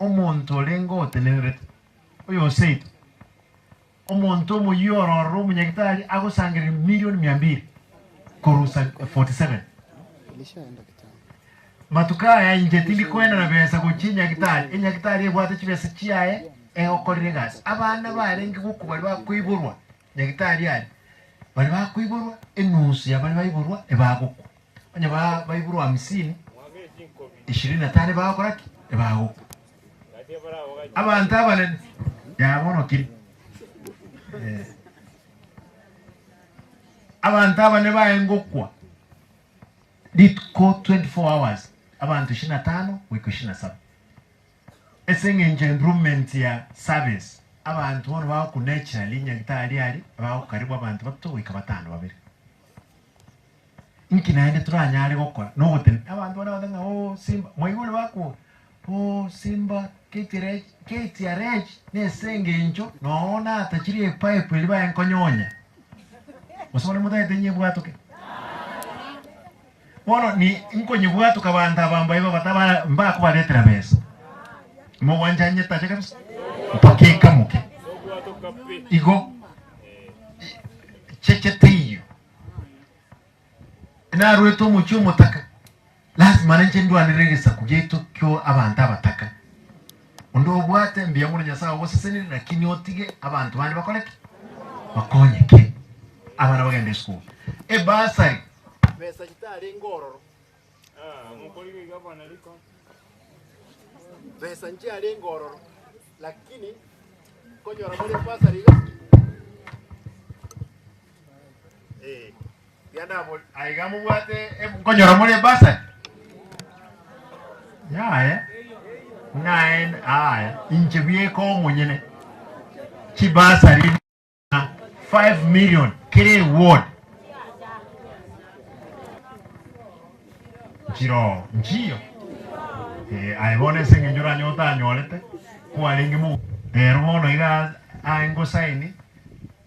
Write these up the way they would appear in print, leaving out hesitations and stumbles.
Omonto orenge otenenerete oyo oseito, omonto omoyio ororo omonyagitari agosangereria milioni mia mbili korusa 47. Matuko aya inche tindi koenana besa gochia enyagitari, enyagitari ebwate chibesa chiaye egokorera egasi. Abana barenge gokwa baria bakoiborwa nyagitari aria, baria bakoiborwa enusu ya baria baiborwa ebagokwa. Onye ba baiborwa hamsini, ishirini na tano ebagokora ki? Ebagokwa. Abanto abanene, yaya bono kiri. Eh. Abanto abanene baye ngokwa rituko 24 hours abanto ishirini na tano goika ishirini na saba. Ase eng'encho ya improvement ya service, abanto bono bagokwa naturally nyagitari aria bagokaribu abanto batato goika batano babere. Inki naende toranyare gokora? Nogotena. Abanto bande bagoteba ng'a ooh Simba, mwaigure bakoga ooh Simba KTRH, KTRH nese engencho noo natachire epipe eria baye nkonyonya. Gose bono motagete nyebwatoke? Bono ni nkonyebwatoka abanto aba mbaye babataba mbakobaretera besa. Mogwancha nyetache kabisa mpaka ekamoke. Igo cheche teiyo. Narwete omochie omotaka, lasima ninche ndwanere egesaku giaito kio abanto abataka. Onde obwate mbuya mono Nyasae ogosesenire, lakini otige abanto bande bakore ki? Bakonyeke. Abana bagende esukuru. Ebasari. Besa chitarenge ororo. Besa nchiarenge ororo, lakini nkonyora more ebasari iga. Eh, aiga mobwate nkonyora more ebasari? Yaya, ng'aye aya, inche bieka omonyene chibasari na 5 million kera eward nchiroo nchiyo. Eh, aye bono ase eng'encho oranyore otanyorete kwarenge mo rero bono iga aye ngosaini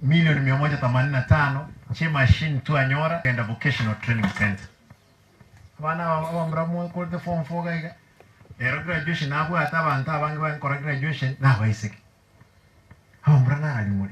Milioni mia moja themanini na tano chi'emachine twanyora kogenda Vocational Training Centre. Abana aba abamura mokorete form four iga iga, ero graduation nabwate abanto abange bankora graduation nabaiseke. Abamura narari more.